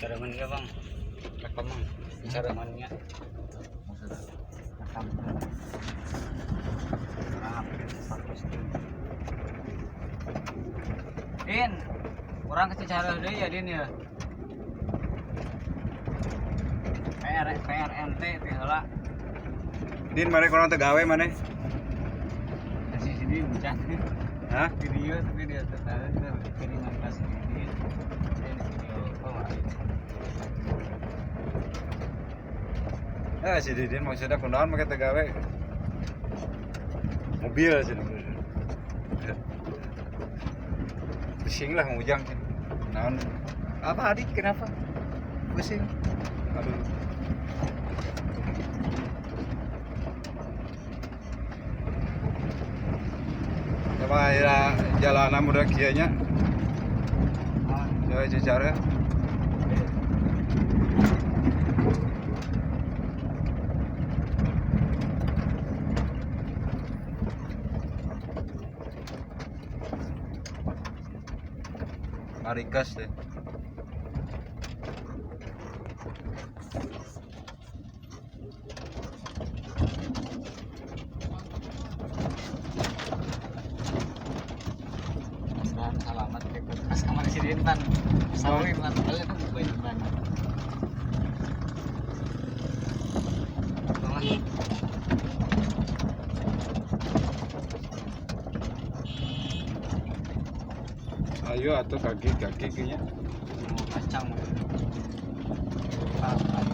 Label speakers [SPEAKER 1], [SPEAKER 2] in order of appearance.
[SPEAKER 1] Caraman ya bang, rekam bang, caramannya. Rekam. Din, orang ke Cicareum deui ya Din ya. PR PRNT teh heula.
[SPEAKER 2] Din mana kurang teu gawe mana?
[SPEAKER 1] Kasih sini bocah.
[SPEAKER 2] Hah?
[SPEAKER 1] Video tapi dia tertarik kiriman kasih Din. Din video apa?
[SPEAKER 2] Eh si Didin maksudnya kunaon make teu gawe? Mobil sih. Pusing lah ngujang sih. Naon? Apa adik kenapa? Pusing. Aduh. Coba ya jalanan udah kieu nya. Coba cara. Marikas deh.
[SPEAKER 1] Dan salamat ke pas kamar si Din pan. Sawi pan, kalian tuh banyak banget.
[SPEAKER 2] Ayo atau kaki-kaki kayaknya.
[SPEAKER 1] Mau kacang. Apa?